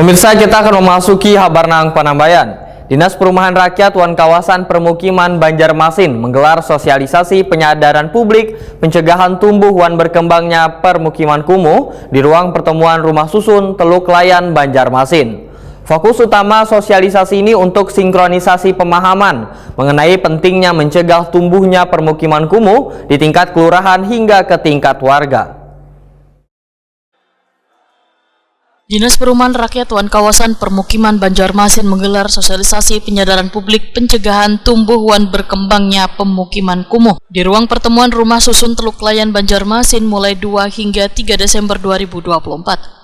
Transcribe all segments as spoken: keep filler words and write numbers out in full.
Pemirsa, kita akan memasuki habar nang panambayan. Dinas Perumahan Rakyat wan Kawasan Permukiman Banjarmasin menggelar sosialisasi penyadaran publik pencegahan tumbuh wan berkembangnya permukiman kumuh di ruang pertemuan Rumah Susun, Teluk Layan, Banjarmasin. Fokus utama sosialisasi ini untuk sinkronisasi pemahaman mengenai pentingnya mencegah tumbuhnya permukiman kumuh di tingkat kelurahan hingga ke tingkat warga. Dinas Perumahan Rakyat wan Kawasan Permukiman Banjarmasin menggelar sosialisasi penyadaran publik pencegahan tumbuh wan berkembangnya pemukiman kumuh di ruang pertemuan Rumah Susun, Teluk Layan, Banjarmasin mulai dua hingga tiga Desember dua ribu dua puluh empat.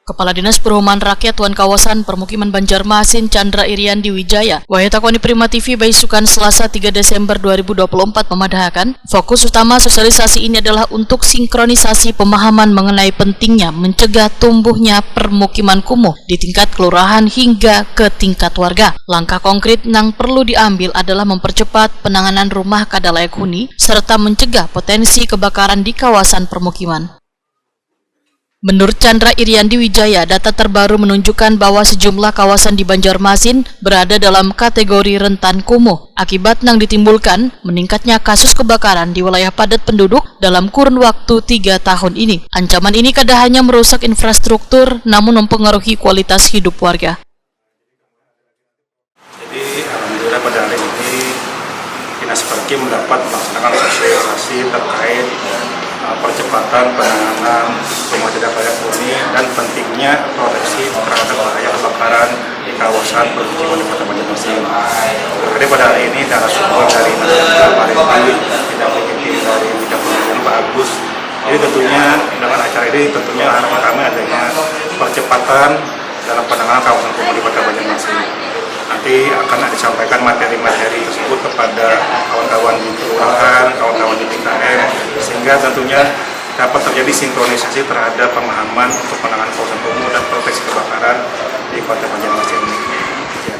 Kepala Dinas Perumahan Rakyat wan Kawasan Permukiman Banjarmasin, Chandra Iriandi Wijaya, wayah takoni Prima T V baisukan Selasa tiga Desember dua ribu dua puluh empat, memadahakan, fokus utama sosialisasi ini adalah untuk sinkronisasi pemahaman mengenai pentingnya mencegah tumbuhnya permukiman kumuh di tingkat kelurahan hingga ke tingkat warga. Langkah konkret nang perlu diambil adalah mempercepat penanganan rumah kada layak huni serta mencegah potensi kebakaran di kawasan permukiman. Menurut Chandra Iriandi Wijaya, data terbaru menunjukkan bahwa sejumlah kawasan di Banjarmasin berada dalam kategori rentan kumuh akibat nang ditimbulkan meningkatnya kasus kebakaran di wilayah padat penduduk dalam kurun waktu tiga tahun ini. Ancaman ini kada hanya merusak infrastruktur, namun mempengaruhi kualitas hidup warga. Jadi, alhamdulillah, pada hari ini Dinas Perkim dapat melaksanakan sosialisasi terkait, eh, percepatan penanganan rumah tidak layak huni dan pentingnya proteksi terhadap bahaya kebakaran di kawasan permukiman di Kota Banjarmasin. Jadi, pada hari ini narasumber dari Pak Redi, tidak mengikuti dari Bidang Pendidikan, Pak Agus. Jadi, tentunya dengan acara ini tentunya harapan kami adanya percepatan dalam penanganan kawasan kumuh di Kota Banjarmasin. Nanti akan disampaikan materi-materi tersebut kepada kawan-kawan di kelurahan, kawan-kawan di D K M, sehingga tentunya dapat terjadi sinkronisasi terhadap pemahaman untuk penanganan kawasan kumuh dan proteksi kebakaran di Kota Banjarmasin. Demikian.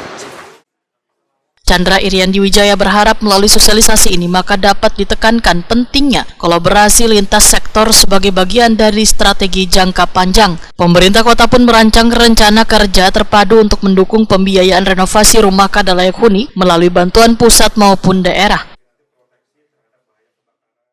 Chandra Iriandi Wijaya berharap melalui sosialisasi ini maka dapat ditekankan pentingnya kolaborasi lintas sektor sebagai bagian dari strategi jangka panjang. Pemerintah kota pun merancang rencana kerja terpadu untuk mendukung pembiayaan renovasi rumah kada layak huni melalui bantuan pusat maupun daerah.